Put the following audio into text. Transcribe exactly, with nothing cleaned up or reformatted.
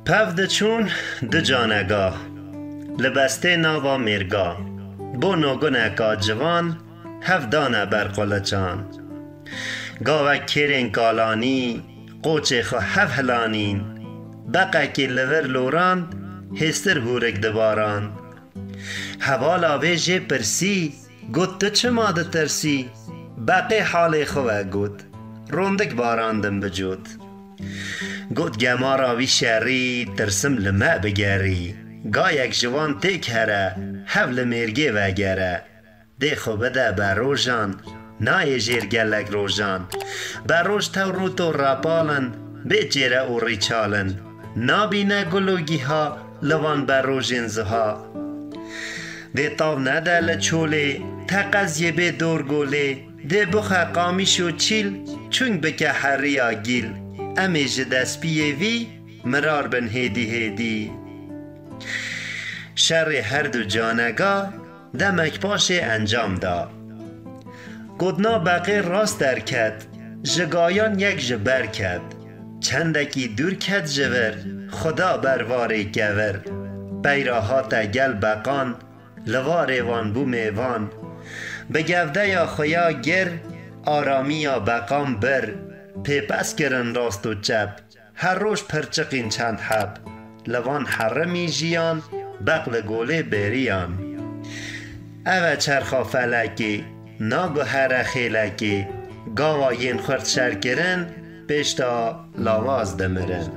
Pev diçûn di canega, li bestê nava mêrga, bo noguneka civan hev dane ber quliçan. Gavek kêrên kalanî, qoçê xwe hev hilanîn, beqekî li vir lorand, hêstir hûrik dibaran. Hevala vê jê pirsî, got: "Tu çima ditirsî?" Beqê halê xwe ve got: "Rondik barandim bicot." Got: "Gemara wî şerî, tirsim li me bigerî. Gayek ji wan têk here, hev li mêrgê vegere. Dê xwe bide berojan, nayê jêr gelek rojan. Beroj tew rûto repal in, bê çêre û rîçal in. Nabîne gul û giha li van berojên ziha. Dê tav nede li çolê, teqez yê bê dor golê. Dê bixe qamîş û çîl, çûng bike heriya gîl. Em ê ji destpiyê vî mirar bin hêdî hêdî." Şerê her du canega demek paşê encam da. Gotna beqê rast derket, ji gayan yek ji ber ket. Çendekî dûr ket ji vir, xuda ber varê kevir. Peyra hate gel beqan, li varê wan bû mêvan. Bi gevdeya xwe ya gir, aramiya beqan bir. Pêpes kirin rast û çep, her roj pirçiqîn çend heb. Li van herimî jiyan, beq li golê beriyan. Ev e çerxa felekê, naguhere xêlekê. Gava yên xurt şer kirin, pêşta lawaz dimirin.